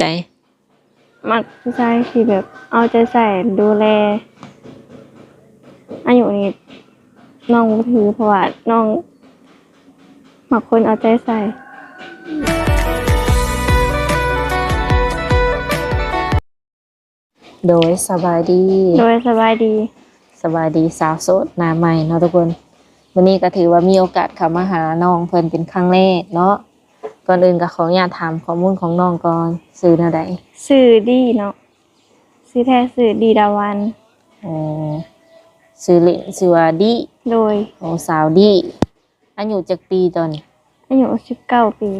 ໃດ? ມັກຜູ້ຊາຍທີ່ແບບເອົາໃຈໃສ່ ດູແລ. ອາຍຸນີ້ນ້ອງບໍ່ຖື ເພາະວ່ານ້ອງມັກຄົນເອົາໃຈໃສ່. ໂດຍ ສະບາຍດີ. ໂດຍ ສະບາຍດີ. ສະບາຍດີສາວໂສດໜ້າໃໝ່ເນາະທຸກຄົນ. ມື້ນີ້ກໍຖືວ່າມີໂອກາດເຂົ້າມາຫານ້ອງເພິ່ນເປັນຄັ້ງແລກເນາະ. ກ່ອນອື່ນກໍຂໍອະນຸຍາດຖາມຂໍ້ມູນຂອງນ້ອງກ່ອນ. ຊື່ແນວໃດ? ຊື່ດີເນາະ. ຊື່ແທ້ຊື່ດີດາວັນ. ອໍ ຊື່ຫຼິ້ນຊື່ວ່າດີ. ໂດຍ. ໂອ້ ສາວດີ. ອາຍຸຈັກປີຕອນນີ້? ອາຍຸສິບເກົ້າປີ.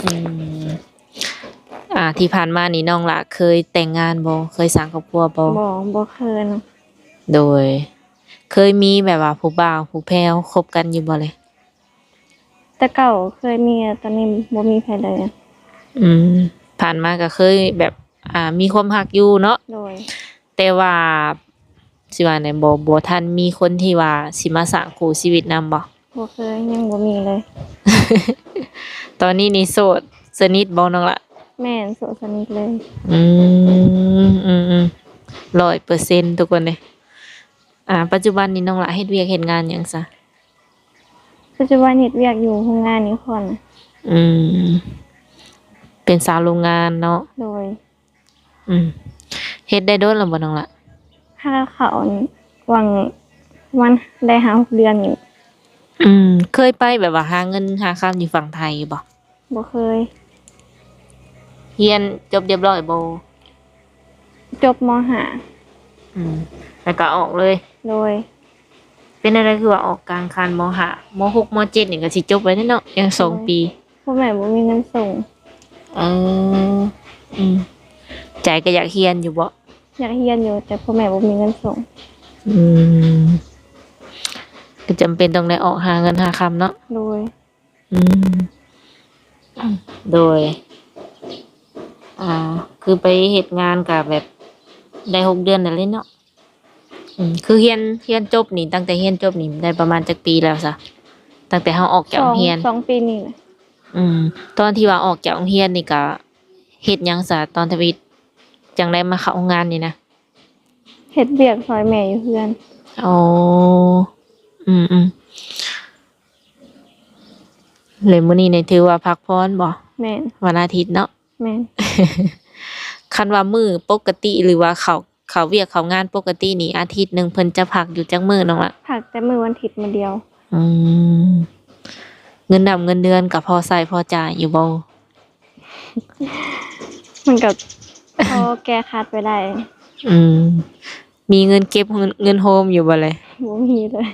ອືມ ອ່າ ທີ່ຜ່ານມານີ້ນ້ອງຫຼ້າເຄີຍແຕ່ງງານບໍ່? ເຄີຍສ້າງຄອບຄົວບໍ່? ບໍ່ ບໍ່ເຄີຍເນາະ. ໂດຍ. ເຄີຍມີແບບວ່າຜູ້ບ່າວຜູ້ແພ້ວຄົບກັນຢູ່ບໍ່ເລີຍ? ແຕ່ເກົ່າເຄີຍມີ ແຕ່ຕອນນີ້ບໍ່ມີໃຜເລີຍ. ອືມ ຜ່ານມາກໍເຄີຍແບບ ອ່າ ມີຄວາມຮັກຢູ່ເນາະ. ໂດຍ. ແຕ່ວ່າ ຊິວ່າແນວ ບໍ່ ບໍ່ທັນມີຄົນທີ່ວ່າຊິມາສ້າງຄູ່ຊີວິດນຳບໍ່? ບໍ່ເຄີຍ ຍັງບໍ່ມີເລີຍ. ຕອນນີ້ນີ້ໂສດສະໜິດບໍ່ນ້ອງລະ? ແມ່ນ ໂສດສະໜິດເລີຍ. ອືມ ອືມ ອືມ ຮ້ອຍເປີເຊັນ ທຸກຄົນເດ້. ອ່າ ປັດຈຸບັນນີ້ນ້ອງລະເຮັດວຽກເຮັດງານຫຍັງຊະ? ປັດຈຸບັນເຮັດວຽກຢູ່ໂຮງງານນີ້ກ່ອນ. ອືມ ເປັນສາວໂຮງງານເນາະ. ໂດຍ. ອືມ ເຮັດໄດ້ດົນແລ້ວບໍ່ນ້ອງລະ? ຫາເຂົ້າຫວ່າງປະມານໄດ້ຫ້າຫົກເດືອນນີ້. ອືມ ເຄີຍໄປແບບວ່າຫາເງິນຫາຄຳຢູ່ຝັ່ງໄທຢູ່ບໍ່? ບໍ່ເຄີຍ. ຮຽນຈົບຮຽບຮ້ອຍບໍ່? ຈົບ ມໍຫ້າ. ອືມ ແລ້ວກໍອອກເລີຍ? ໂດຍ. ເປັນແນວໃດຄືວ່າອອກກາງຄັນ ມໍຫ້າ? ມໍຫົກ ມໍເຈັດນີ້ກໍຊິຈົບແລ້ວເນາະ ຍັງສອງປີ. ໂດຍ. ພໍ່ແມ່ບໍ່ມີເງິນສົ່ງ. ເອີ ອືມ ໃຈກໍຢາກຮຽນຢູ່ບໍ່? ຢາກຮຽນຢູ່ ແຕ່ພໍ່ແມ່ບໍ່ມີເງິນສົ່ງ. ອືມ ກໍຈຳເປັນຕ້ອງໄດ້ອອກຫາເງິນຫາຄຳເນາະ. ໂດຍ. ອືມ ໂດຍ. ອ່າ ຄືໄປເຮັດງານກໍແບບໄດ້ຫົກເດືອນນັ້ນແຫຼະເນາະ. ອືມ ຄືຮຽນ ຮຽນຈົບນີ້ ຕັ້ງແຕ່ຮຽນຈົບນີ້ໄດ້ປະມານຈັກປີແລ້ວຊະ? ຕັ້ງແຕ່ເຮົາອອກຈາກໂຮງຮຽນ? ສອງ ສອງປີນີ້ແຫຼະ. ອືມ ຕອນທີ່ວ່າອອກຈາກໂຮງຮຽນນີ້ກະເຮັດຫຍັງຊະ? ຕອນທຳອິດຈັ່ງໄດ້ມາເຂົ້າໂຮງງານນີ້ນະ? ເຮັດວຽກຊ່ອຍແມ່ຢູ່ເຮືອນ. ອໍ ອືມໆ ແລ້ວມື້ນີ້ນີ້ຖືວ່າພັກຜ່ອນບໍ່? ແມ່ນ. ວັນອາທິດເນາະ? ແມ່ນ. ຄັນວ່າມື້ປົກກະຕິ ຫຼືວ່າເຂົ້າ ເຂົ້າວຽກເຂົ້າງານປົກກະຕິນີ້ ອາທິດໜຶ່ງເພິ່ນຈະພັກຢູ່ຈັກມື້ນ້ອງລະ? ພັກແຕ່ມື້ວັນທິດມື້ດຽວ. ອືມ ເງິນດຳເງິນເດືອນກໍພໍໃຊ້ພໍຈ່າຍຢູ່ບໍ່? ມັນກໍພໍແກ້ຂັດໄປໄດ້. ອືມ ມີເງິນເກັບເງິນ ເງິນໂຮມຢູ່ບໍ່ແລະ? ບໍ່ມີເລີຍ.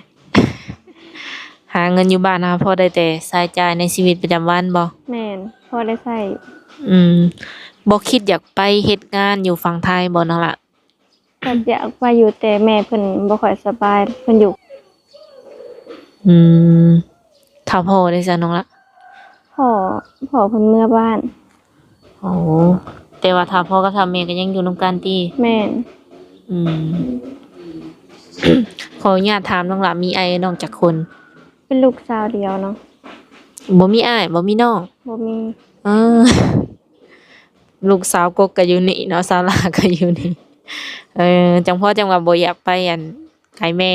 ຫາເງິນຢູ່ບ້ານຫາພໍໄດ້ແຕ່ໃຊ້ຈ່າຍໃນຊີວິດປະຈຳວັນບໍ່? ແມ່ນ ພໍໄດ້ໃຊ້. ອືມ ບໍ່ຄິດຢາກໄປເຮັດງານຢູ່ຝັ່ງໄທບໍ່ນ້ອງລະ? ກໍຢາກໄປຢູ່ ແຕ່ແມ່ເພິ່ນບໍ່ຄ່ອຍສະບາຍ ເພິ່ນຢູ່. ອືມ ຖ້າພໍ່ເດຊະນ້ອງລະ? ພໍ່ ພໍ່ເພິ່ນເມືອບ້ານ. ໂອ້ ແຕ່ວ່າຖ້າພໍ່ກັບຖ້າແມ່ກໍຍັງຢູ່ນຳກັນຕິ? ແມ່ນ. ອືມ ຂໍອະນຸຍາດຖາມນ້ອງລະ ມີອ້າຍນ້ອງຈັກຄົນ? ເປັນລູກສາວດຽວເນາະ. ບໍ່ມີອ້າຍ ບໍ່ມີນ້ອງ? ບໍ່ມີ. ເອີ ລູກສາວກົກກໍຢູ່ນີ້ເນາະ ສາວຫຼ້າກໍຢູ່ນີ້. ເອີ ຈັ່ງພໍ່ຈັ່ງວ່າບໍ່ຢາກໄປ ອັນ ໃຫ້ແມ່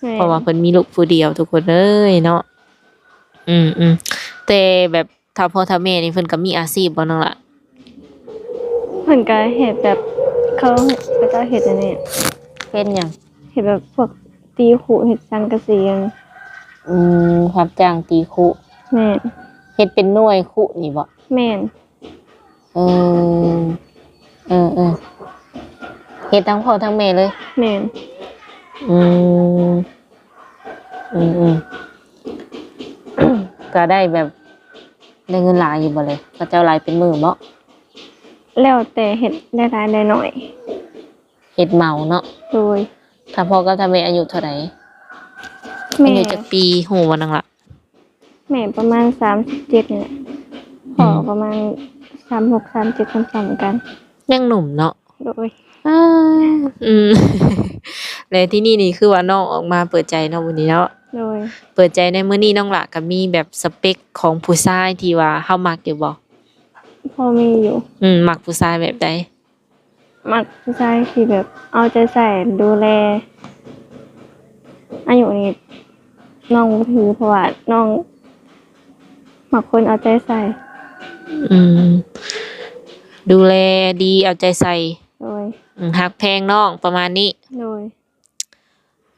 ແມ່ນ ເພາະວ່າເພິ່ນມີລູກຜູ້ດຽວທຸກຄົນເອີຍເນາະ. ອືມໆ ແຕ່ແບບຖ້າພໍ່ຖ້າແມ່ນີ້ເພິ່ນກໍມີອາຊີບບໍ່ນ້ອງລະ? ເພິ່ນກໍເຮັດແບບ ເຂົາ ເຂົາເຈົ້າເຮັດອັນນີ້. ເຮັດຫຍັງ? ເຮັດແບບພວກຕີຄຸ ເຮັດສັງກະສີ. ອືມ ຮັບຈ້າງຕີຄຸ. ແມ່ນ. ເຮັດເປັນໜ່ວຍຄຸນີ້ບໍ່? ແມ່ນ. ເອີ ເອີໆ ເຮັດທັງພໍ່ທັງແມ່ເລີຍ? ແມ່ນ. ອືມ ອືມໆ ກໍໄດ້ແບບ ໄດ້ເງິນຫຼາຍຢູ່ບໍ່ເລີຍ? ເຂົາເຈົ້າໄລ່ເປັນມື້ບໍ່? ແລ້ວແຕ່ເຮັດ ໄດ້ຫຼາຍໄດ້ໜ້ອຍ. ເຮັດເໝົາເນາະ. ໂດຍ. ຖ້າພໍ່ກັບຖ້າແມ່ອາຍຸເທົ່າໃດ? ແມ່ ອາຍຸຈັກປີ ຮູ້ບໍ່ນ້ອງລະ? ແມ່ປະມານສາມສິບເຈັດນີ້ແຫຼະ. ອືມ ພໍ່ປະມານສາມຫົກ ສາມເຈັດ ສ່ຳໆກັນ. ຍັງໜຸ່ມເນາະ. ໂດຍ. ອາ ອືມ ແລະ ທີ່ນີ້ນີ້ຄືວ່ານ້ອງອອກມາເປີດໃຈເນາະມື້ນີ້ເນາະ. ໂດຍ. ເປີດໃຈໃນມື້ນີ້ ນ້ອງຫຼ້າກໍມີແບບສະເປັກຂອງຜູ້ຊາຍທີ່ວ່າເຮົາມັກຢູ່ບໍ່? ພໍມີຢູ່. ອືມ ມັກຜູ້ຊາຍແບບໃດ? ມັກຜູ້ຊາຍທີ່ແບບເອົາໃຈໃສ່ ດູແລ. ອາຍຸນີ້ນ້ອງບໍ່ຖື ເພາະວ່ານ້ອງມັກຄົນເອົາໃຈໃສ່. ອືມ ດູແລດີ ເອົາໃຈໃສ່. ໂດຍ. ອືມ ຮັກແພງນ້ອງປະມານນີ້. ໂດຍ.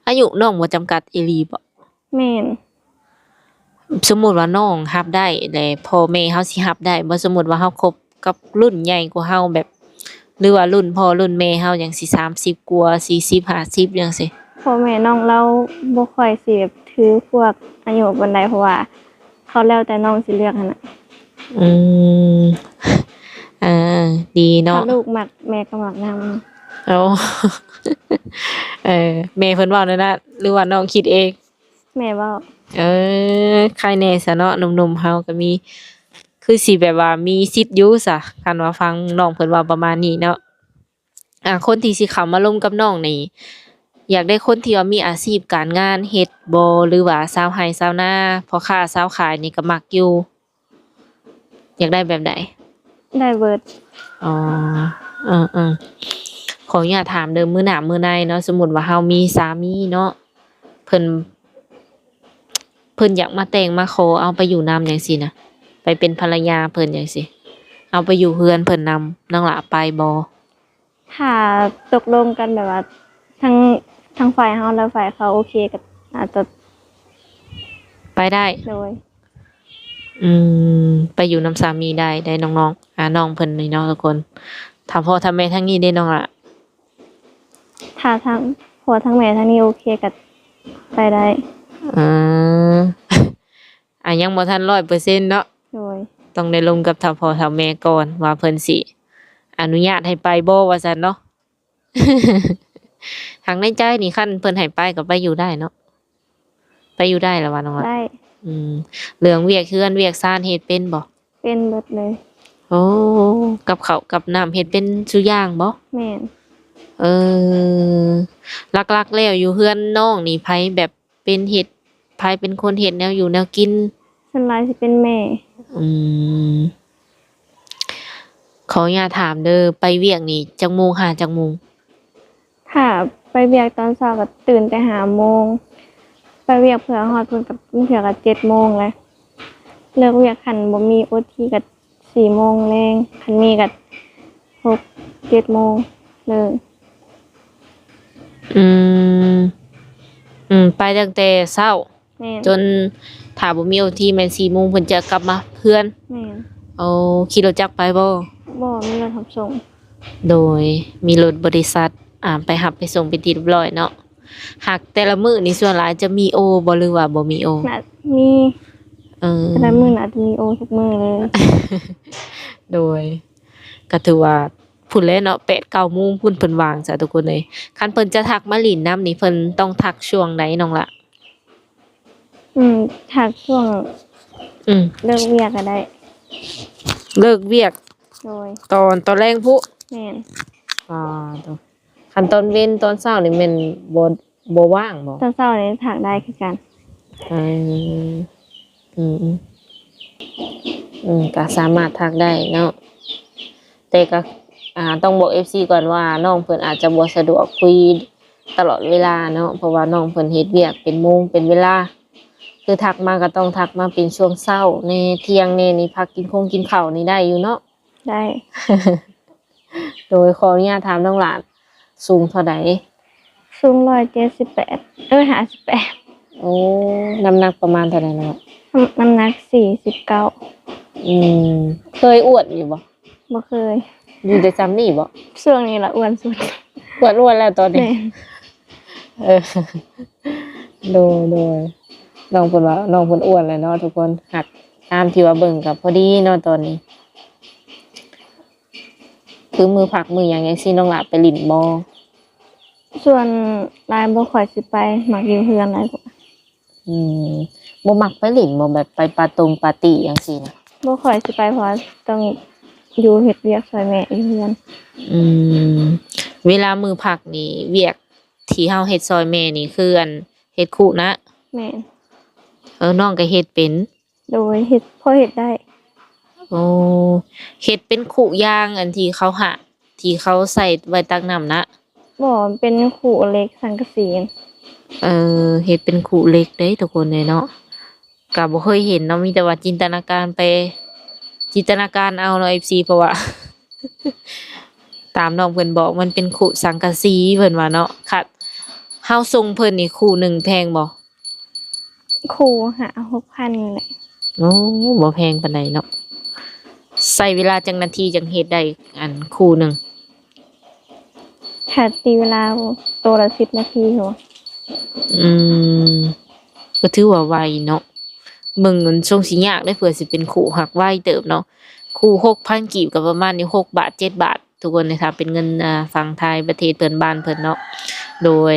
ອາຍຸນ້ອງບໍ່ຈຳກັດອີ່ຫຼີບໍ? ແມ່ນ. ສົມມຸດວ່ານ້ອງຮັບໄດ້ ແລະ ພໍ່ແມ່ເຮົາຊິຮັບໄດ້ບໍ່? ສົມມຸດວ່າເຮົາຄົບກັບລຸ້ນໃຫຍ່ກວ່າເຮົາ ແບບ ຫຼືວ່າລຸ້ນພໍ່ລຸ້ນແມ່ເຮົາຫຍັງຊິ ສາມສິບກວ່າ ສີ່ສິບ ຫ້າສິບ ຫຍັງຊີ້. ພໍ່ແມ່ນ້ອງລາວບໍ່ຄ່ອຍຊິແບບຖືພວກອາຍຸປານໃດ ເພາະວ່າ ເຂົາແລ້ວແຕ່ນ້ອງຊິເລືອກຫັ້ນນະ. ອືມ ເອີ ດີເນາະ. ຖ້າລູກມັກ ແມ່ກໍມັກນຳ. ໂອ້ ເອີ ແມ່ເພິ່ນເວົ້າແນວນັ້ນ ຫຼືວ່ານ້ອງຄິດເອງ? ແມ່ເວົ້າ. ເອີ ໄຄແດ່ຊະເນາະ ໜຸ່ມໆເຮົາກໍມີ ຄືຊິແບບວ່າມີສິດຢູ່ຊະ ຄັນວ່າຟັງນ້ອງເພິ່ນເວົ້າປະມານນີ້ເນາະ. ອ່າ ຄົນທີ່ຊິເຂົ້າມາລົມກັບນ້ອງນີ້ ຢາກໄດ້ຄົນທີ່ວ່າມີອາຊີບການງານເຮັດບໍ່ ຫຼືວ່າຊາວໄຮ່ຊາວນາ ພໍ່ຄ້າຊາວຂາຍນີ້ກໍມັກຢູ່? ຢາກໄດ້ແບບໃດ? ໄດ້ເບິດ. ອໍ ເອີໆ ຂໍອະນຸຍາດຖາມເດີ ມື້ໜ້າມື້ໃນເນາະ ສົມມຸດວ່າເຮົາມີສາມີເນາະ ເພິ່ນ ເພິ່ນຢາກມາແຕ່ງມາຂໍເອົາໄປຢູ່ນຳຫຍັງຊີ້ນະ ໄປເປັນພັນລະຍາເພິ່ນຫຍັງຊີ້ ເອົາໄປຢູ່ເຮືອນເພິ່ນນຳ ນ້ອງຫຼ້າໄປບໍ່? ຖ້າຕົກລົງກັນແບບວ່າທັງ ທັງຝ່າຍເຮົາ ແລະ ຝ່າຍເຂົາໂອເຄ ກໍອາດຈະໄປໄດ້. ໂດຍ. ອືມ ໄປຢູ່ນຳສາມີໄດ້ ໄດ້ນ້ອງໆ ອ່າ ນ້ອງເພິ່ນນີ້ເນາະທຸກຄົນ. ຖ້າພໍ່ຖ້າແມ່ທາງນີ້ເດ້ນ້ອງຫຼ້າ? ຖ້າທາງພໍ່ທາງແມ່ທາງນີ້ໂອເຄກໍໄປໄດ້. ເອີ ອ່າ ຍັງບໍ່ທັນຮ້ອຍເປີເຊັນເນາະ. ໂດຍ. ຕ້ອງໄດ້ລົມກັບທ້າວພໍ່ທ້າວແມ່ກ່ອນວ່າເພິ່ນຊິອະນຸຍາດໃຫ້ໄປບໍ່ວ່າຊັ້ນເນາະ. ຫາກໃນໃຈນີ້ຄັນເພິ່ນໃຫ້ໄປກໍໄປຢູ່ໄດ້ເນາະ ໄປຢູ່ໄດ້ລະວ່ານ້ອງລະ? ໄດ້. ອືມ ເລື່ອງວຽກເຮືອນວຽກຊານເຮັດເປັນບໍ່? ເປັນເບິດເລີຍ. ໂອ້ ກັບເຂົ້າກັບນ້ຳເຮັດເປັນສູ່ຢ່າງບໍ່? ແມ່ນ. ເອີ ຫຼັກໆແລ້ວຢູ່ເຮືອນນ້ອງນີ້ໃຜແບບ ເປັນເຮັດ ໃຜເປັນຄົນເຮັດແນວຢູ່ແນວກິນ? ສ່ວນຫຼາຍຊິເປັນແມ່. ອືມ ຂໍອະນຸຍາດຖາມເດີ ໄປວຽກນີ້ຈັກໂມງຫາຈັກໂມງ? ຖ້າໄປວຽກຕອນເຊົ້າກໍຕື່ນແຕ່ຫ້າໂມງ ໄປວຽກເພື່ອຮອດພຸ້ນກໍບາງເທື່ອກໍເຈັດໂມງແຫຼະ ເລີກວຽກຄັນບໍ່ມີໂອທີກໍ ສີ່ໂມງແລງ ຄັນມີກໍຫົກເຈັດໂມງເລີຍ. ອືມ ອືມ ໄປຕັ້ງແຕ່ເຊົ້າ. ແມ່ນ. ຈົນຖ້າບໍ່ມີໂອທີແມ່ນສີ່ໂມງເພິ່ນຈະກັບມາເຮືອນ. ແມ່ນ. ໂອ້ ຂີ່ລົດຈັກໄປບໍ່? ບໍ່ ມີລົດຮັບສົ່ງ. ໂດຍ ມີລົດບໍລິສັດ ອ່າ ໄປຮັບໄປສົ່ງເປັນທີ່ຮຽບຮ້ອຍເນາະ. ຫາກແຕ່ລະມື້ນີ້ສ່ວນຫຼາຍຈະມີໂອບໍ່ ຫຼືວ່າບໍ່ມີໂອ? ໜ້າມີ. ເອີ ແຕ່ລະມື້ໜ້າຈະມີໂອທຸກມື້ເລີຍ. ໂດຍ ກໍຖືວ່າພຸ້ນແຫຼະເນາະ ແປດເກົ້າໂມງພຸ້ນເພິ່ນວ່າງຊະທຸກຄົນເອີຍ. ຄັນເພິ່ນຈະທັກມາຫຼິ້ນນຳນີ້ ເພິ່ນຕ້ອງທັກຊ່ວງໃດນ້ອງລະ? ອືມ ທັກຊ່ວງ ອືມ ເລີກວຽກກໍໄດ້. ເລີກວຽກ? ໂດຍ. ຕອນ ຕອນແລງພຸ້ນ? ແມ່ນ. ອ່າ ໂຕ ຄັນຕອນເວັນຕອນເຊົ້ານີ້ແມ່ນບໍ່ ບໍ່ວ່າງບໍ່? ຕອນເຊົ້ານີ້ທັກໄດ້ຄືກັນ. ເອີ ອືມ ອືມ ອືມ ກໍສາມາດທັກໄດ້ເນາະ ແຕ່ກໍ ອ່າ ຕ້ອງບອກເອັຟຊີກ່ອນວ່າ ນ້ອງເພິ່ນອາດຈະບໍ່ສະດວກຄຸຍຕະຫຼອດເວລາເນາະ ເພາະວ່ານ້ອງເພິ່ນເຮັດວຽກເປັນໂມງເປັນເວລາ ຄືທັກມາກໍຕ້ອງທັກມາເປັນຊ່ວງເຊົ້າແດ່ ທ່ຽງແດ່ນີ້ ພັກກິນຄົງກິນເຂົ້ານີ້ໄດ້ຢູ່ເນາະ? ໄດ້. ໂດຍ ຂໍອະນຸຍາດຖາມນ້ອງຫຼ້າ ສູງເທົ່າໃດ? ສູງຮ້ອຍເຈັດສິບແປດ ເອີ ຫ້າສິບແປດ. ໂອ້ ນ້ຳໜັກປະມານເທົ່າໃດລະ? ນ້ຳ ນ້ຳໜັກສີ່ສິບເກົ້າ. ອືມ ເຄີຍອ້ວນຢູ່ບໍ່? ບໍ່ເຄີຍ. ຢູ່ແຕ່ຊ່ຳນີ້ບໍ່? ຊ່ວງນີ້ລະອ້ວນສຸດ. ອ້ວນໆແລ້ວຕອນນີ້? ແມ່ນ. ເອີ ໂດຍ ໂດຍ ນ້ອງເພິ່ນວ່ານ້ອງເພິ່ນອ້ວນແລ້ວເນາະທຸກຄົນ. ຫາກຕາມທີ່ວ່າເບິ່ງກໍພໍດີເນາະຕອນນີ້. ຄືມື້ພັກມື້ຫຍັງຈັ່ງຊີ້ ນ້ອງຫຼ້າໄປຫຼິ້ນບໍ່? ສ່ວນຫຼາຍບໍ່ຄ່ອຍຊິໄປ ມັກຢູ່ເຮືອນຫຼາຍກວ່າ. ອືມ ບໍ່ມັກໄປຫຼິ້ນບໍ່? ແບບໄປປາຕົງປາຕີ້ຫຍັງຊີ້ນະ? ບໍ່ຄ່ອຍຊິໄປ ເພາະວ່າຕ້ອງຢູ່ເຮັດວຽກຊ່ອຍແມ່ຢູ່ເຮືອນ. ອືມ ເວລາມື້ພັກນີ້ ວຽກທີ່ເຮົາເຮັດຊ່ອຍແມ່ນີ້ ຄືອັນເຮັດຄຸນະ? ແມ່ນ. ເອີ ນ້ອງກໍເຮັດເປັນ? ໂດຍ ເຮັດ ພໍເຮັດໄດ້. ໂອ້ ເຮັດເປັນຄຸຢາງອັນທີ່ເຂົາຫະ ທີ່ເຂົາໃສ່ໄວ້ຕັກນ້ຳນະ? ບໍ່ ມັນເປັນຄຸເຫຼັກສັງກະສີ. ເອີ ເຮັດເປັນຄຸເຫຼັກເດ້ທຸກຄົນເອີຍເນາະ. ກະບໍ່ເຄີຍເຫັນເນາະ ມີແຕ່ວ່າຈິນຕະນາການໄປ ຈິນຕະນາການເອົາເນາະ ເອັຟຊີ ເພາະວ່າ ຕາມນ້ອງເພິ່ນບອກ ມັນເປັນຄຸສັງກະສີ ເພິ່ນວ່າເນາະ. ຄັນເຮົາສົ່ງເພິ່ນນີ້ ຄູ່ໜຶ່ງແພງບໍ່? ຄູ່ຫ້າຫົກພັນນີ້ແຫຼະ. ໂອ້ ບໍ່ແພງປານໃດເນາະ. ໃຊ້ເວລາຈັກນາທີຈັ່ງເຮັດໄດ້ ອັນ ຄູ່ໜຶ່ງ? ຖ້າຕີເວລາໂຕລະສິບນາທີໂຫ. ອືມ ກໍຖືວ່າໄວເນາະ. ເບິ່ງມັນຊົງຊິຍາກເດ້ ເພື່ອຊິເປັນຄູ່ ຫາກໄວເຕີບເນາະ. ຄູ່ຫົກພັນກີບ ກໍປະມານຢູ່ຫົກບາດ ເຈັດບາດ ທຸກຄົນເອີຍ ຖ້າເປັນເງິນ ອ່າ ຝັ່ງໄທ ປະເທດເພື່ອນບ້ານເພິ່ນເນາະ. ໂດຍ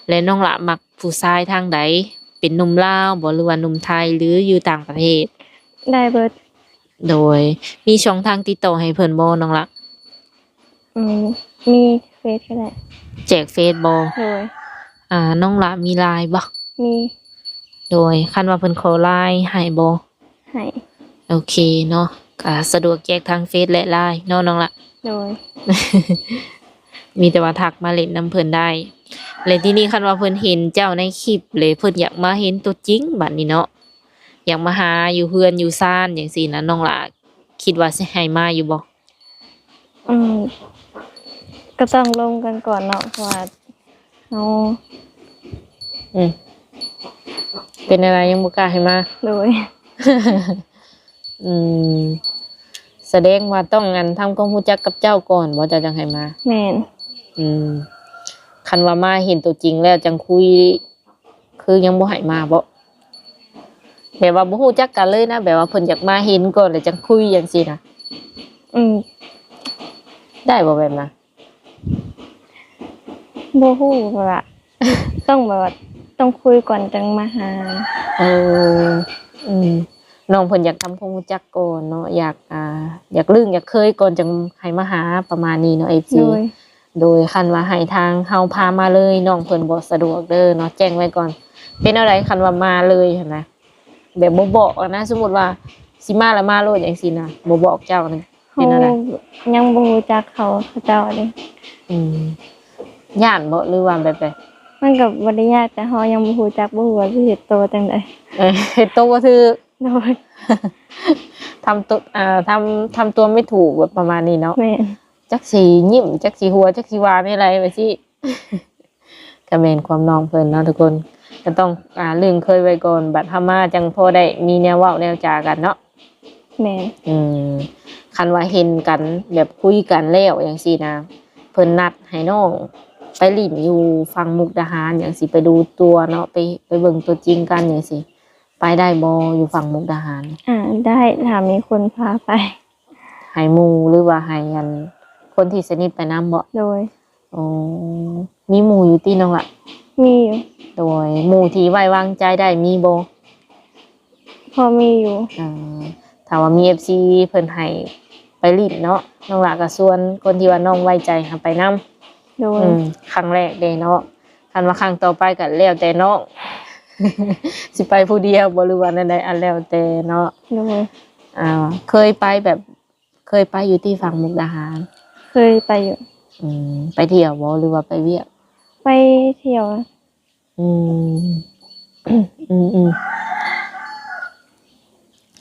ແລະ ນ້ອງຫຼ້າມັກຜູ້ຊາຍທາງໃດ? ເປັນໜຸ່ມລາວບໍ່ ຫຼືວ່າໜຸ່ມໄທ ຫຼືຢູ່ຕ່າງປະເທດ? ໄດ້ເບິດ. ໂດຍ ມີຊ່ອງທາງຕິດຕໍ່ໃຫ້ເພິ່ນບໍ່ນ້ອງຫຼ້າ? ອືມ ມີເຟສກໍໄດ້. ແຈກເຟສບໍ່? ໂດຍ. ອ່າ ນ້ອງຫຼ້າມີລາຍບໍ່? ມີ. ໂດຍ ຄັນວ່າເພິ່ນຂໍລາຍໃຫ້ບໍ່? ໃຫ້. ໂອເຄເນາະ ກະສະດວກແຈກທາງເຟສ ແລະ ລາຍເນາະນ້ອງຫຼ້າ. ໂດຍ. ມີແຕ່ວ່າທັກມາຫຼິ້ນນຳເພິ່ນໄດ້. ແລະ ທີນີ້ຄັນວ່າເພິ່ນເຫັນເຈົ້າໃນຄລິບ ແລະ ເພິ່ນຢາກມາເຫັນຕົວຈິງບາດນີ້ເນາະ ຢາກມາຫາຢູ່ເຮືອນຢູ່ຊານຈັ່ງຊີ້ນະ ນ້ອງຫຼ້າຄິດວ່າຊິໃຫ້ມາຢູ່ບໍ່? ອືມ ກໍຕ້ອງລົມກັນກ່ອນເນາະ ເພາະວ່າເຮົາ ອືມ ເປັນແນວໃດ ຍັງບໍ່ກ້າໃຫ້ມາ? ໂດຍ. ອືມ ສະແດງວ່າຕ້ອງ ອັນ ທຳຄວາມຮູ້ຈັກກັບເຈົ້າກ່ອນບໍ່ ເຈົ້າຈັ່ງໃຫ້ມາ? ແມ່ນ. ອືມ ຄັນວ່າມາເຫັນຕົວຈິງແລ້ວຈັ່ງຄຸຍ ຄືຍັງບໍ່ໃຫ້ມາບໍ? ແບບວ່າບໍ່ຮູ້ຈັກກັນເລີຍນະ ແບບວ່າເພິ່ນຢາກມາເຫັນກ່ອນແລ້ວຈັ່ງຄຸຍຈັ່ງຊີ້ນະ. ອືມ ໄດ້ບໍ່ແບບນັ້ນ? ບໍ່ຮູ້ ແບບວ່າ ຕ້ອງແບບວ່າ ຕ້ອງຄຸຍກ່ອນຈັ່ງມາຫາ. ເອີ ອືມ ນ້ອງເພິ່ນຢາກທຳຄວາມຮູ້ຈັກກ່ອນເນາະ ຢາກ ອ່າ ຢາກລຶ້ງຢາກເຄີຍກ່ອນຈັ່ງໃຫ້ມາຫາ ປະມານນີ້ເນາະ ເອັຟຊີ. ໂດຍ. ໂດຍ ຄັນວ່າໃຫ້ທາງເຮົາພາມາເລີຍ ນ້ອງເພິ່ນບໍ່ສະດວກເດີເນາະ ແຈ້ງໄວ້ກ່ອນ. ເປັນແນວໃດ ຄັນວ່າມາເລີຍຫັ້ນນະ ແບບບໍ່ບອກຫັ້ນນະ ສົມມຸດວ່າຊິມາລະມາໂລດຈັ່ງຊີ້ນະ ບໍ່ບອກເຈົ້ານີ້ ເປັນແນວໃດ? ເຮົາຍັງບໍ່ຮູ້ຈັກເຂົາ ເຂົາເຈົ້າເດ້. ອືມ ຢ້ານບໍ ຫຼືວ່າແບບໃດ? ມັນກໍບໍ່ໄດ້ຍາກ ແຕ່ເຮົາຍັງບໍ່ຮູ້ຈັກ ບໍ່ຮູ້ວ່າຊິເຮັດໂຕຈັ່ງໃດ. ເອີ ເຮັດໂຕບໍ່ຖືກ. ໂດຍ. ທຳໂຕ ອ່າ ທຳ ທຳຕົວໄມ່ຖືກ ແບບປະມານນີ້ເນາະ. ແມ່ນ. ຈັກຊິຍິ້ມ ຈັກຊິຫົວ ຈັກຊິວ່າແນວໃດ ວ່າຊີ້. ກໍແມ່ນຄວາມນ້ອງເພິ່ນເນາະທຸກຄົນ ກໍຕ້ອງ ອ່າ ລຶ້ງເຄີຍໄວ້ກ່ອນ ບັດເຮົາມາຈັ່ງພໍໄດ້ມີແນວເວົ້າແນວຈາກັນເນາະ. ແມ່ນ. ອືມ ຄັນວ່າເຫັນກັນແບບຄຸຍກັນແລ້ວຈັ່ງຊີ້ນະ ເພິ່ນນັດໃຫ້ນ້ອງໄປຫຼິ້ນຢູ່ຝັ່ງມຸກດາຫານຫຍັງຊີ້ ໄປດູຕົວເນາະ ໄປ ໄປເບິ່ງຕົວຈິງກັນຫຍັງຊີ້ ໄປໄດ້ບໍ່ ຢູ່ຝັ່ງມຸກດາຫານ? ອາ ໄດ້ ຖ້າມີຄົນພາໄປ. ໃຫ້ໝູ່ ຫຼືວ່າໃຫ້ອັນ ຄົນທີ່ສະໜິດໄປນຳບໍ? ໂດຍ. ໂອ້ ມີໝູ່ຢູ່ຕິນ້ອງລະ? ມີຢູ່. ໂດຍ ໝູ່ທີ່ໄວ້ວາງໃຈໄດ້ມີບໍ່? ພໍມີຢູ່. ເອີ ຖ້າວ່າມີເອັຟຊີເພິ່ນໃຫ້ໄປຫຼິ້ນເນາະ ນ້ອງລະກໍຊວນຄົນທີ່ວ່ານ້ອງໄວ້ໃຈຫັ້ນໄປນຳ. ໂດຍ. ອືມ ຄັ້ງແລກເດ້ເນາະ ຄັນວ່າຄັ້ງຕໍ່ໄປກໍແລ້ວແຕ່ນ້ອງ ຊິໄປຜູ້ດຽວບໍ່ ຫຼືວ່າແນວໃດ ອັນແລ້ວແຕ່ເນາະ. ໂດຍ. ອ່າ ເຄີຍໄປແບບ ເຄີຍໄປຢູ່ທີ່ຝັ່ງມຸກດາຫານ? ເຄີຍໄປຢູ່. ອືມ ໄປທ່ຽວບໍ່ ຫຼືວ່າໄປວຽກ? ໄປທ່ຽວ. ອືມ ອືມ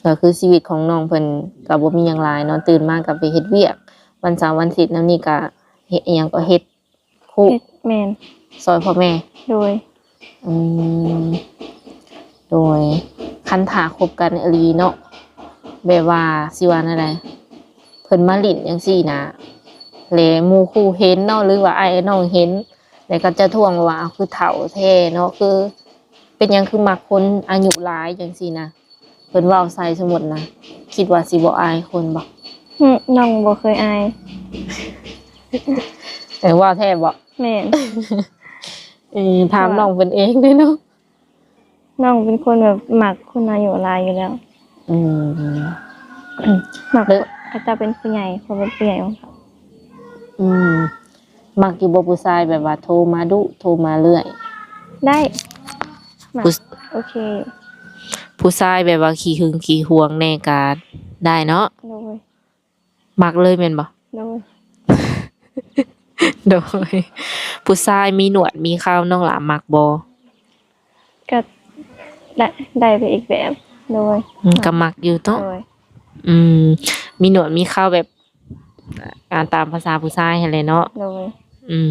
ໆ ກໍຄືຊີວິດຂອງນ້ອງເພິ່ນກໍບໍ່ມີຫຍັງຫຼາຍເນາະ ຕື່ນມາກໍໄປເຮັດວຽກ ວັນເສົາວັນອາທິດແນວນີ້ກໍເຮັດ ອີ່ຫຍັງກໍເຮັດ ຄຸ ເຮັດ ແມ່ນ ຊ່ອຍພໍ່ແມ່. ໂດຍ. ອືມ ໂດຍ ຄັນຖ້າຄົບກັນອີ່ຫຼີເນາະ ແບບວ່າຊິວ່າແນວໃດ ເພິ່ນມາຫຼິ້ນຈັ່ງຊີ້ນະ ແລະໝູ່ຄູ່ເຫັນເນາະ ຫຼືວ່າອ້າຍນ້ອງເຫັນ ແລ້ວເຂົາເຈົ້າທ້ວງວ່າ ເອົາ ຄືເຖົ້າແທ້ເນາະ ຄືເປັນຫຍັງຄືມັກຄົນອາຍຸຫຼາຍຈັ່ງຊີ້ນະ ເພິ່ນເວົ້າໃສ່ ສົມມຸດນະ ຄິດວ່າຊິບໍ່ອາຍຄົນບໍ່? ອື ນ້ອງບໍ່ເຄີຍອາຍ. ເອີ ເວົ້າແທ້ບໍ່? ແມ່ນ. ເອີ ຖາມນ້ອງເພິ່ນເອງເດ້ເນາະ. ນ້ອງເປັນຄົນແບບມັກຄົນອາຍຸຫຼາຍຢູ່ແລ້ວ. ອືມ ມັກ ເຂົາເຈົ້າເປັນຜູ້ໃຫຍ່ ເຂົາເປັນຜູ້ໃຫຍ່ຂອງເຂົາ. ອືມ ມັກຢູ່ບໍ່ ຜູ້ຊາຍແບບວ່າໂທມາດຸ ໂທມາເລື້ອຍ? ໄດ້ ມັກ. ໂອເຄ. ຜູ້ຊາຍແບບວ່າຂີ້ຫຶງຂີ້ຫວງແດ່ກະ ໄດ້ເນາະ. ໂດຍ. ມັກເລີຍແມ່ນບໍ່? ໂດຍ. ໂດຍ. ຜູ້ຊາຍມີໜວດມີເຂົາ ນ້ອງຫຼ້າມັກບໍ່? ກໍໄດ້ ໄດ້ໄປອີກແບບ. ໂດຍ. ອືມ ກໍມັກຢູ່ເນາະ. ໂດຍ. ອືມ ມີໜວດມີເຂົາແບບ ອ່າ ຕາມພາສາຜູ້ຊາຍຫັ້ນແຫຼະເນາະ. ໂດຍ. ອືມ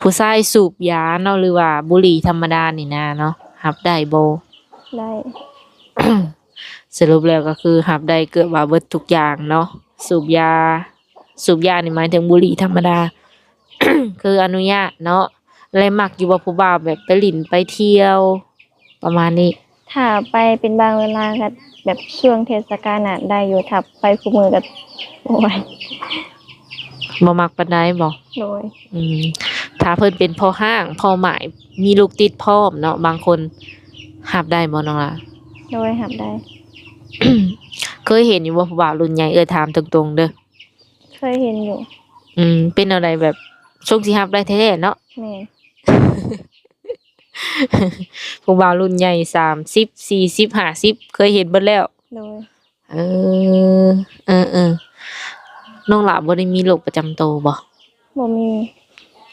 ຜູ້ຊາຍສູບຢາເນາະ ຫຼືວ່າບຸຫຼີ່ທຳມະດານີ້ນາເນາະ ຮັບໄດ້ບໍ່? ໄດ້. ສະຫຼຸບແລ້ວກໍຄືຮັບໄດ້ເກືອບວ່າເບິດທຸກຢ່າງເນາະ. ສູບຢາ ສູບຢານີ້ໝາຍເຖິງບຸຫຼີ່ທຳມະດາ ຄືອະນຸຍາດເນາະ. ແລະ ມັກຢູ່ບໍ່ຜູ້ບ່າວແບບໄປຫຼິ້ນໄປທ່ຽວປະມານນີ້? ຖ້າໄປເປັນບາງເວລາກໍແບບຊ່ວງເທດສະການນະໄດ້ຢູ່ ຖ້າໄປຄູ່ມື້ກໍບໍ່ໄຫວ. ບໍ່ມັກປານໃດບໍ່? ໂດຍ. ອືມ ຖ້າເພິ່ນເປັນພໍ່ຮ້າງ ພໍ່ໝ້າຍ ມີລູກຕິດພ້ອມເນາະ ບາງຄົນ ຮັບໄດ້ບໍ່ນ້ອງຫຼ້າ? ໂດຍ ຮັບໄດ້. ເຄີຍເຫັນຢູ່ບໍ່ຜູ້ບ່າວລຸ້ນໃຫຍ່? ເອື້ອຍຖາມຕົງໆເດີ. ເຄີຍເຫັນຢູ່. ອືມ ເປັນແນວໃດ ແບບຊົງຊິຮັບໄດ້ແທ້ໆເນາະ? ແມ່ນ. ຜູ້ບ່າວລຸ້ນໃຫຍ່ ສາມສິບ ສີ່ສິບ ຫ້າສິບ ເຄີຍເຫັນເບິດແລ້ວ. ໂດຍ. ເອີ ເອີໆ ນ້ອງຫຼ້າບໍ່ໄດ້ມີໂລກປະຈຳໂຕບໍ່? ບໍ່ມີ.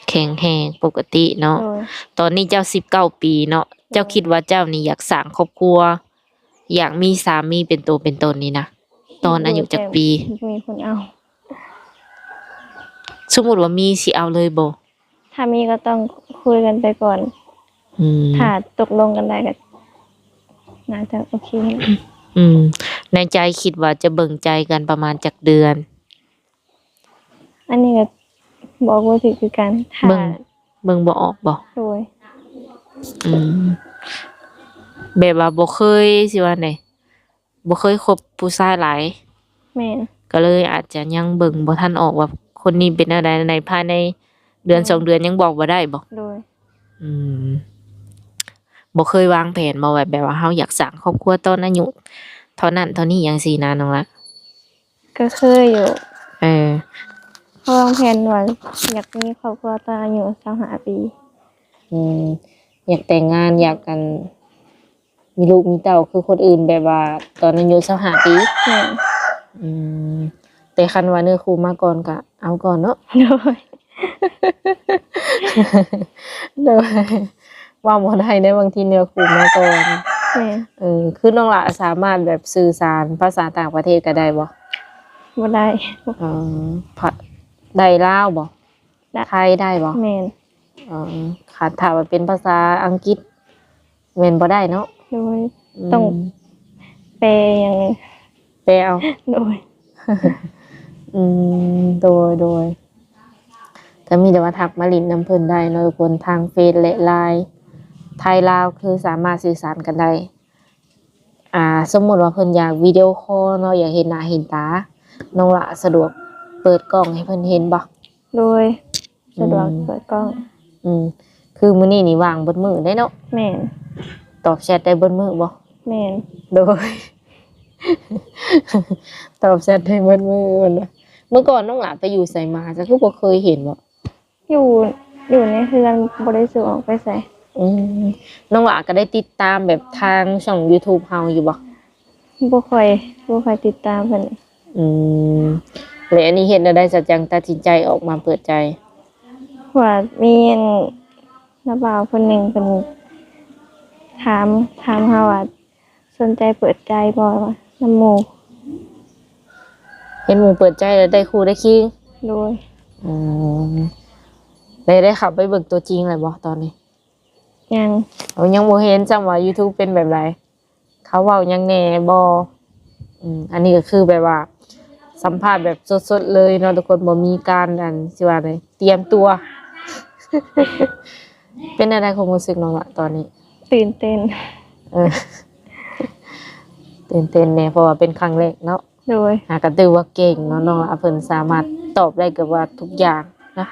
ແຂງແຮງປົກກະຕິເນາະ. ໂດຍ. ຕອນນີ້ເຈົ້າສິບເກົ້າປີເນາະ. ໂດຍ. ເຈົ້າຄິດວ່າເຈົ້ານີ້ຢາກສ້າງຄອບຄົວ ຢາກມີສາມີເປັນໂຕເປັນຕົນນີ້ນະ ຕອນອາຍຸຈັກປີ? ບໍ່ມີຄົນເອົາ. ສົມມຸດວ່າມີ ຊິເອົາເລີຍບໍ່? ຖ້າມີກໍຕ້ອງຄຸຍກັນໄປກ່ອນ. ອືມ ຖ້າຕົກລົງກັນໄດ້ກໍໜ້າຈະໂອເຄ. ອືມ ໃນໃຈຄິດວ່າຈະເບິ່ງໃຈກັນປະມານຈັກເດືອນ? ອັນນີ້ກໍບອກບໍ່ຖືກຄືກັນ. ຖ້າ ເບິ່ງ ເບິ່ງບໍ່ອອກບໍ່? ໂດຍ. ອືມ ແບບວ່າບໍ່ເຄີຍ ຊິວ່າໃດ ບໍ່ເຄີຍຄົບຜູ້ຊາຍຫຼາຍ. ແມ່ນ. ກໍເລີຍອາດຈະຍັງເບິ່ງບໍ່ທັນອອກວ່າຄົນນີ້ເປັນແນວໃດ ໃນພາຍໃນເດືອນ ໂດຍ ສອງເດືອນຍັງບອກບໍ່ໄດ້ບໍ່? ໂດຍ. ອືມ ບໍ່ເຄີຍວາງແຜນບໍ່ ແບບ ແບບວ່າເຮົາຢາກສ້າງຄອບຄົວຕອນອາຍຸເທົ່ານັ້ນເທົ່ານີ້ຫຍັງຊີ້ນະ ນ້ອງລະ? ກໍເຄີຍຢູ່. ເອີ ເຮົາວາງແຜນວ່າຢາກມີຄອບຄົວຕອນອາຍຸຊາວຫ້າປີ. ອືມ ຢາກແຕ່ງງານ ຢາກ ອັນ ມີລູກມີເຕົ້າຄືຄົນອື່ນ ແບບວ່າຕອນອາຍຸຊາວຫ້າປີ. ແມ່ນ. ອືມ ແຕ່ຄັນວ່າເນື້ອຄູ່ມາກ່ອນກໍເອົາກ່ອນເນາະ. ໂດຍ. ໂດຍ. ເວົ້າບໍ່ໄດ້ເດ້ ບາງທີເນື້ອຄູ່ມາກ່ອນ. ແມ່ນ. ເອີ ຄືນ້ອງຫຼ້າສາມາດແບບສື່ສານພາສາຕ່າງປະເທດກໍໄດ້ບໍ່? ບໍ່ໄດ້. ອໍ ພະ ໄດ້ລາວບໍ່? ໄດ້. ໄທໄດ້ບໍ່? ແມ່ນ. ອໍ ຄັນຖ້າວ່າເປັນພາສາອັງກິດ ແມ່ນບໍ່ໄດ້ເນາະ? ໂດຍ. ອືມ ຕ້ອງແປຫຍັງ? ແປເອົາ. ໂດຍ. ອືມ ໂດຍ ໂດຍ. ກໍມີແຕ່ວ່າທັກມາຫຼິ້ນນຳເພິ່ນໄດ້ເນາະທຸກຄົນ ທາງເຟສ ແລະ ລາຍ ໄທລາວ ຄືສາມາດສື່ສານກັນໄດ້. ອ່າ ສົມມຸດວ່າເພິ່ນຢາກວິດີໂອຄໍເນາະ ຢາກເຫັນໜ້າເຫັນຕາ ນ້ອງຫຼ້າສະດວກເປີດກ້ອງໃຫ້ເພິ່ນເຫັນບໍ່? ໂດຍ. ສະດວກ ອືມ ເປີດກ້ອງ. ອືມ ຄືມື້ນີ້ນີ້ວ່າງເບິດມື້ເດ້ເນາະ? ແມ່ນ. ຕອບແຊັດໄດ້ເບິດມື້ບໍ່? ແມ່ນ. ໂດຍ. ຕອບແຊັດໄດ້ເບິດມື້ເພິ່ນວ່າ. ເມື່ອກ່ອນນ້ອງຫຼ້າໄປຢູ່ໃສມາ ເຈົ້າຄືບໍ່ເຄີຍເຫັນບໍ່? ຢູ່ ຢູ່ໃນເຮືອນ ບໍ່ໄດ້ສູອອກໄປໃສ. ອືມ ນ້ອງຫຼ້າກໍໄດ້ຕິດຕາມແບບທາງຊ່ອງຢູທູບເຮົາຢູ່ບໍ່? ບໍ່ຄ່ອຍ ບໍ່ຄ່ອຍຕິດຕາມປານໃດ. ອືມ ແລ້ວອັນນີ້ເຮັດແນວໃດ ສາວຈັງຕັດສິນໃຈອອກມາເປີດໃຈ? ເພາະວ່າມີອັນ ນ້າບ່າວຄົນໜຶ່ງເພິ່ນຖາມ ຖາມເຮົາວ່າ ສົນໃຈເປີດໃຈບໍ່ນຳໝູ່? ເຫັນໝູ່ເປີດໃຈແລ້ວໄດ້ຄູ່ໄດ້ຄີງ? ໂດຍ. ອືມ ໄດ້ ໄດ້ເຂົ້າໄປເບິ່ງຕົວຈິງແລ້ວບໍ່ຕອນນີ້? ຍັງ. ໂອ້ ຍັງບໍ່ເຫັນຊ້ຳວ່າຢູທູບເປັນແບບໃດ? ເຂົາເວົ້າຫຍັງແດ່ບໍ່? ອືມ ອັນນີ້ກໍຄືແບບວ່າສຳພາດແບບສົດໆເລີຍເນາະທຸກຄົນ ບໍ່ມີການ ອັນ ຊິວ່າໃດ ຕຽມຕົວ. ເປັນແນວໃດຄວາມຮູ້ສຶກນ້ອງລະຕອນນີ້? ຕື່ນເຕັ້ນ. ເອີ ຕື່ນເຕັ້ນແດ່ ເພາະວ່າເປັນຄັ້ງແລກເນາະ. ໂດຍ. ຫາກໍຖືວ່າເກັ່ງເນາະນ້ອງລະ ເພິ່ນສາມາດຕອບໄດ້ເກືອບວ່າທຸກຢ່າງນະ.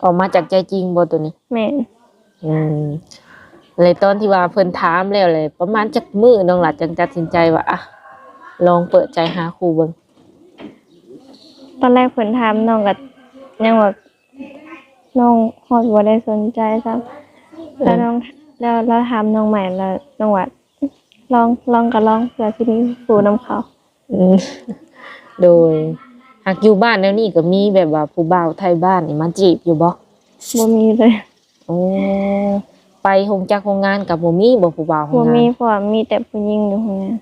ອອກມາຈາກໃຈຈິງບໍ່ໂຕນີ້? ແມ່ນ. ອືມ ແລະຕອນທີ່ວ່າເພິ່ນຖາມແລ້ວ ແລ້ວປະມານຈັກມື້ນ້ອງລະຈຶ່ງຕັດສິນໃຈວ່າ ອະ ລອງເປີດໃຈຫາຄູ່ເບິ່ງ? ຕອນແລກເພິ່ນຖາມ ນ້ອງກໍຍັງວ່າ ນ້ອງຮອດບໍ່ໄດ້ສົນໃຈຊ້ຳ. ແລ້ວ ເອີ ນ້ອງ ແລ້ວລາວຖາມນ້ອງໃໝ່ ແລ້ວນ້ອງວ່າ ລອງ ລອງກໍລອງ ເພື່ອຊິມີຄູ່ນຳເຂົາ. ອ ອືມ ໂດຍ. ຫາກຢູ່ບ້ານແນວນີ້ກໍມີແບບວ່າຜູ້ບ່າວໄທບ້ານນີ້ມາຈີບຢູ່ບໍ່? ບໍ່ມີເລີຍ. ໂອ້ ໄປໂຮງຈັກໂຮງງານກໍບໍ່ມີບໍ່ ຜູ້ບ່າວໂຮງງານ? ບໍ່ມີ ເພາະວ່າມີແຕ່ຜູ້ຍິງຢູ່ໂຮງງານ.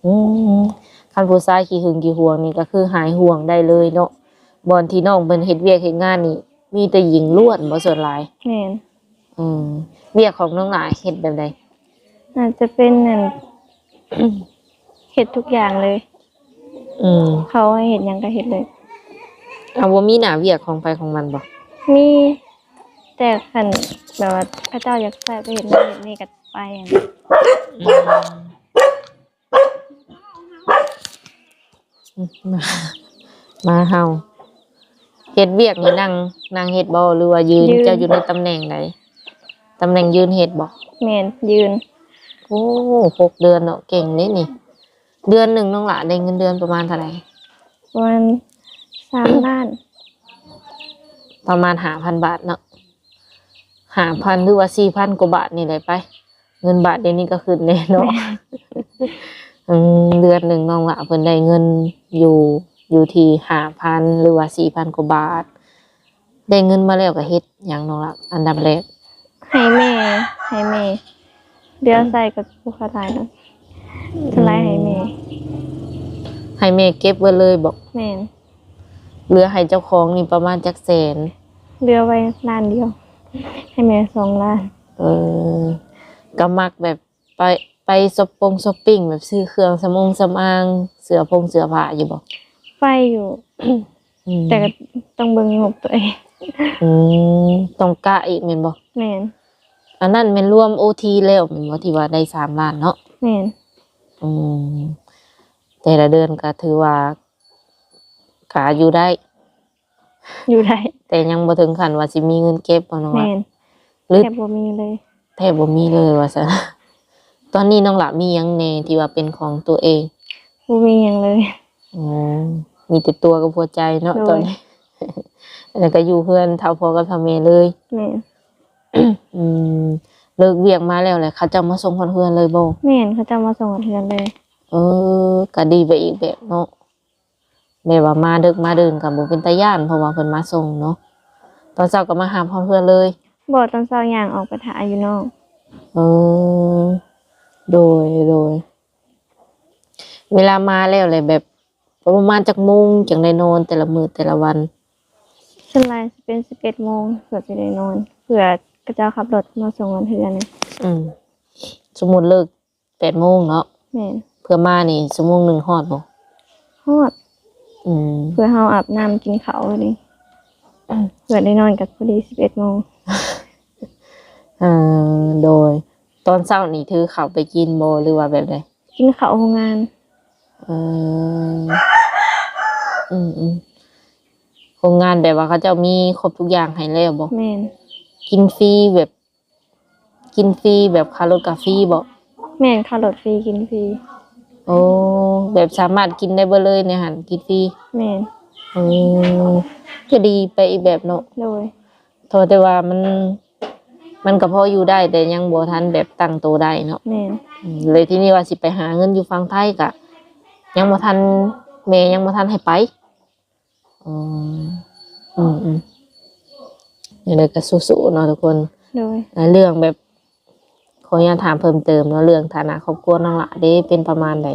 ອືມ ຄັນຜູ້ຊາຍຂີ້ຫຶງຂີ້ຫວງນີ້ກໍຄືຫາຍຫ່ວງໄດ້ເລີຍເນາະ. ບ່ອນທີ່ນ້ອງເພິ່ນເຮັດວຽກເຮັດງານນີ້ ມີແຕ່ຍິງລ້ວນບໍ່ ສ່ວນຫຼາຍ? ແມ່ນ. ອືມ ວຽກຂອງນ້ອງຫຼ້າເຮັດແບບໃດ? ໜ້າຈະເປັນອັນ ເຮັດທຸກຢ່າງເລີຍ. ອືມ ເຂົາໃຫ້ເຮັດຫຍັງກໍເຮັດເລີຍ. ເອົາ ບໍ່ມີໜ້າວຽກຂອງໃຜຂອງມັນບໍ່? ມີ ແຕ່ຄັນແບບວ່າເຂົາເຈົ້າຢາກໃຊ້ໄປເຮັດນັ້ນເຮັດນີ້ກໍໄປ. ອືມ ມາ ມາເຮົາ ເຮັດວຽກນີ້ນັ່ງ ນັ່ງເຮັດບໍ່ ຫຼືວ່າຢືນ? ຢືນ. ເຈົ້າຢູ່ໃນຕຳແໜ່ງໃດ? ຕຳແໜ່ງຢືນເຮັດບໍ່? ແມ່ນ ຢືນ. ໂອ້ ຫົກເດືອນເນາະ ເກັ່ງເດ້ນີ້. ເດືອນໜຶ່ງນ້ອງຫຼ້າໄດ້ເງິນເດືອນປະມານເທົ່າໃດ? ປະມານສາມລ້ານ. ປະມານຫ້າພັນບາດເນາະ ຫ້າພັນ ຫຼືວ່າສີ່ພັນກວ່າບາດນີ້ແຫຼະໄປ. ເງິນບາດດຽວນີ້ກໍຂຶ້ນແດ່ເນາະ. ແມ່ນ. ອືມ ເດືອນໜຶ່ງນ້ອງຫຼ້າເພິ່ນໄດ້ເງິນຢູ່ ຢູ່ທີ່ຫ້າພັນ ຫຼືວ່າສີ່ພັນກວ່າບາດ. ໄດ້ເງິນມາແລ້ວກໍເຮັດຫຍັງນ້ອງຫຼ້າ ອັນດັບແລກ? ໃຫ້ແມ່ ໃຫ້ແມ່ ເຫຼືອໃຊ້ກໍບໍ່ຄ່ອຍຫຼາຍດອກ ສ່ວນຫຼາຍໃຫ້ແມ່. ໃຫ້ແມ່ເກັບເບິດເລີຍບໍ? ແມ່ນ. ເຫຼືອໃຫ້ເຈົ້າຂອງນີ້ປະມານຈັກແສນ? ເຫຼືອໄວ້ລ້ານດຽວ ໃຫ້ແມ່ສອງລ້ານ. ເອີ ກໍມັກແບບ ໄປ ໄປຊັອບປົງຊັອບປິງ ແບບຊື້ເຄື່ອງສຳອົງສຳອາງ ເສື້ອຜົງເສື້ອຜ້າຢູ່ບໍ່? ໄປຢູ່ ອືມ ແຕ່ກໍຕ້ອງເບິ່ງງົບຕົວເອງ. ອືມ ຕ້ອງກະອີກແມ່ນບໍ່? ແມ່ນ. ອັນນັ້ນແມ່ນລວມໂອທີແລ້ວແມ່ນບໍ່ ທີ່ວ່າໄດ້ສາມລ້ານເນາະ? ແມ່ນ. ອືມ ແຕ່ລະເດືອນກໍຖືວ່າ ກະຢູ່ໄດ້ ຢູ່ໄດ້ ແຕ່ຍັງບໍ່ເຖິງຂັ້ນວ່າຊິມີເງິນເກັບບໍ່ນ້ອງ? ແມ່ນ. ຫຼື ແທບບໍ່ມີເລີຍ ແທບບໍ່ມີເລີຍວ່າຊັ້ນ. ຕອນນີ້ນ້ອງຫຼ້າມີຫຍັງແດ່ທີ່ວ່າເປັນຂອງຕົວເອງ? ບໍ່ມີຫຍັງເລີຍ. ອໍ ມີແຕ່ຕົວກັບຫົວໃຈເນາະ ໂດຍ ຕອນນີ້ ແລ້ວກໍຢູ່ເຮືອນເຖົ້າພໍ່ກັບເຖົ້າແມ່ເລີຍ. ແມ່ນ. ອືມ ເລີກວຽກມາແລ້ວແຫຼະ ເຂົາເຈົ້າມາສົ່ງຮອດເຮືອນເລີຍບໍ່? ແມ່ນ ເຂົາເຈົ້າມາສົ່ງຮອດເຮືອນເລີຍ. ເອີ ກໍດີໄປອີກແບບເນາະ. ແບບວ່າມາດຶກມາເດີນກໍບໍ່ເປັນຕາຢ້ານ ເພາະວ່າເພິ່ນມາສົ່ງເນາະ. ຕອນເຊົ້າກໍມາຮັບຮອດເຮືອນເລີຍ? ບໍ່ ຕອນເຊົ້າຍ່າງອອກໄປຖ້າຢູ່ນອກ. ເອີ ໂດຍ ໂດຍ. ເວລາມາແລ້ວແຫຼະ ແບບປະມານຈັກໂມງຈັ່ງໄດ້ນອນແຕ່ລະມື້ແຕ່ລະວັນ? ສ່ວນຫຼາຍຊິເປັນສິບເອັດໂມງ ເພື່ອຊິໄດ້ນອນ ເພື່ອເຂົາເຈົ້າຂັບລົດມາສົ່ງຮອດເຮືອນ. ອືມ ສົມມຸດເລີກ ແປດໂມງເນາະ? ແມ່ນ. ເພື່ອມານີ້ຊົ່ວໂມງໜຶ່ງຮອດບໍ່? ຮອດ. ອືມ ເພື່ອເຮົາອາບນ້ຳກິນເຂົ້ານີ້ ເພື່ອໄດ້ນອນກໍພໍດີສິບເອັດໂມງ. ເອີ ໂດຍ. ຕອນເຊົ້ານີ້ຖືເຂົ້າໄປກິນບໍ່ ຫຼືວ່າແບບໃດ? ກິນເຂົ້າໂຮງງານ. ເອີ ອືມໆ ໂຮງງານແບບວ່າເຂົາເຈົ້າມີຄົບທຸກຢ່າງໃຫ້ແລ້ວບໍ່? ແມ່ນ. ກິນຟຣີແບບ ກິນຟຣີແບບຄ່າລົດກະຟຣີບໍ? ແມ່ນ ຄ່າລົດຟຣີ ກິນຟຣີ. ໂອ້ ແບບສາມາດກິນໄດ້ເບິດເລີຍໃນຫັ້ນ ກິນຟຣີ? ແມ່ນ. ໂອ້ ກໍດີໄປອີກແບບເນາະ. ໂດຍ. ເທົ່າແຕ່ວ່າມັນ ມັນກໍພໍຢູ່ໄດ້ ແຕ່ຍັງບໍ່ທັນແບບຕັ້ງໂຕໄດ້ເນາະ. ແມ່ນ. ອືມ ແລ້ວທີນີ້ວ່າຊິໄປຫາເງິນຢູ່ຝັ່ງໄທກະຍັງບໍ່ທັນ ແມ່ຍັງບໍ່ທັນໃຫ້ໄປ. ອໍ ອືມໆ ຈັ່ງໃດກໍສູ້ໆເນາະທຸກຄົນ. ໂດຍ. ເລື່ອງແບບ ຂໍອະນຸຍາດຖາມເພີ່ມເຕີມເນາະ ເລື່ອງຖານະຄອບຄົວນ້ອງຫຼ້າເດ້ ເປັນປະມານໃດ?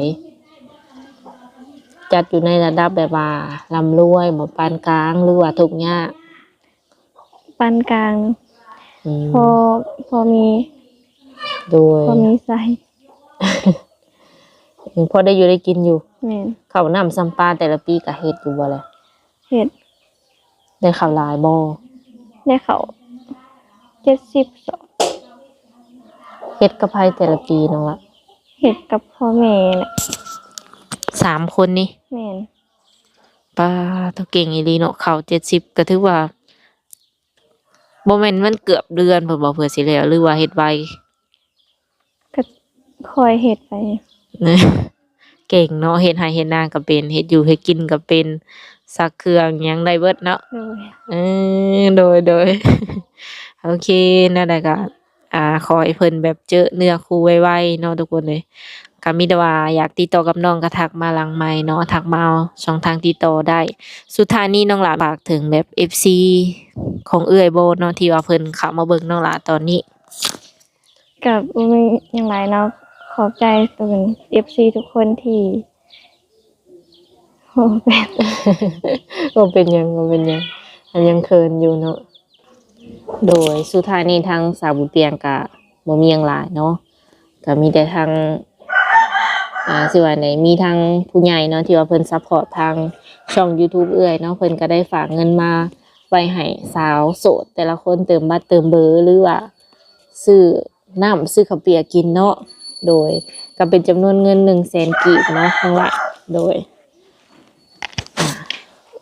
ຈັດຢູ່ໃນລະດັບແບບວ່າລ່ຳລວຍບໍ ປານກາງ ຫຼືວ່າທຸກຍາກ? ປານກາງ. ອືມ ພໍ ພໍມີ. ໂດຍ. ພໍມີໃຊ້. ພໍໄດ້ຢູ່ໄດ້ກິນຢູ່. ແມ່ນ. ເຂົ້ານ້ຳຊຳປາແຕ່ລະປີກະເຮັດຢູ່ບໍ່ລະ? ເຮັດ. ໄດ້ເຂົ້າຫຼາຍບໍ່? ໄດ້ເຂົ້າເຈັດສິບສອບ. ເຮັດກັບໃຜແຕ່ລະປີນ້ອງລະ? ເຮັດກັບພໍ່ແມ່ແຫຼະ. ສາມຄົນນີ້? ແມ່ນ. ປາດໂທ້ ເກັ່ງອີ່ຫຼີເນາະ ເຂົ້າເຈັດສິບ ກໍຖືວ່າ ບໍ່ແມ່ນມັນເກືອບເດືອນພຸ້ນບໍ່ ເພື່ອຊິແລ້ວ ຫຼືວ່າເຮັດໄວ? ກໍຄ່ອຍເຮັດໄປ. ເກັ່ງເນາະ ເຮັດໄຮ່ເຮັດນາກໍເປັນ ເຮັດຢູ່ເຮັດກິນກໍເປັນ ຊັກເຄື່ອງຫຍັງໄດ້ເບິດເນາະ. ໂດຍ. ເອີ ໂດຍໆ ໂອເຄ ແນວໃດກໍ ອ່າ ຂໍໃຫ້ເພິ່ນແບບເຈີເນື້ອຄູ່ໄວໆເນາະທຸກຄົນເອີຍ. ກໍມີແຕ່ວ່າຢາກຕິດຕໍ່ກັບນ້ອງກໍທັກມາຫຼັງໄມເນາະ, ທັກມາເອົາຊ່ອງທາງຕິດຕໍ່ໄດ້. ສຸດທ້າຍນີ້ນ້ອງຫຼ້າຝາກເຖິງແບບເອັຟຊີຂອງເອື້ອຍບໍ່ເນາະ ທີ່ວ່າເພິ່ນເຂົ້າມາເບິ່ງນ້ອງຫຼ້າຕອນນີ້? ກໍບໍ່ມີຫຍັງຫຼາຍເນາະ, ຂອບໃຈເປັນເອັຟຊີທຸກຄົນທີ່ ບໍ່ເປັນ ບໍ່ເປັນຫຍັງ ບໍ່ເປັນຫຍັງ ອັນຍັງເຂີນຢູ່ເນາະ. ໂດຍ ສຸດທ້າຍນີ້ທາງສາວບຸນປຽງກະບໍ່ມີຫຍັງຫຼາຍເນາະ, ກະມີແຕ່ທາງ ອ່າ ຊິວ່າໃດ ມີທາງຜູ້ໃຫຍ່ເນາະ ທີ່ວ່າເພິ່ນຊັບພອດທາງຊ່ອງຢູທູບເອື້ອຍເນາະ, ເພິ່ນກະໄດ້ຝາກເງິນມາໄວ້ໃຫ້ສາວໂສດແຕ່ລະຄົນ ເຕີມບັດເຕີມເບີ ຫຼືວ່າຊື້ ນ້ຳຊື້ເຂົ້າປຽກກິນເນາະ. ໂດຍ ກໍເປັນຈຳນວນເງິນໜຶ່ງແສນກີບເນາະນ້ອງຫຼ້າ. ໂດຍ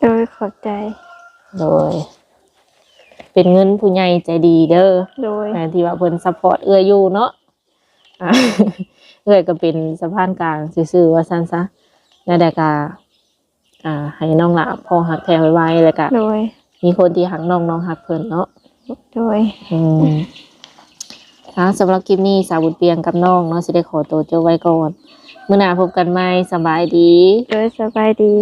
ໂດຍ ຂອບໃຈ. ໂດຍ ເປັນເງິນຜູ້ໃຫຍ່ໃຈດີເດີ. ໂດຍ ແມ່ນ ທີ່ວ່າເພິ່ນຊັບພອດເອື້ອຍຢູ່ເນາະ. ເອື້ອຍກໍເປັນສະພານກາງຊື່ໆ ວ່າຊັ້ນຊະ. ແນວໃດກໍ ອ່າ ໃຫ້ນ້ອງຫຼ້າພໍ້ຮັກແທ້ໄວໆ ແລ້ວກະ ໂດຍ ມີຄົນທີ່ຮັກນ້ອງ ນ້ອງຮັກເພິ່ນເນາະ. ໂດຍ ອືມ ອ່າ ສຳລັບຄລິບນີ້ ສາວບຸນປຽງກັບນ້ອງເນາະ ຊິໄດ້ຂໍໂຕຈົບໄວ້ກ່ອນ. ມື້ໜ້າພົບກັນໃໝ່. ສະບາຍດີ. ໂດຍ ສະບາຍດີ.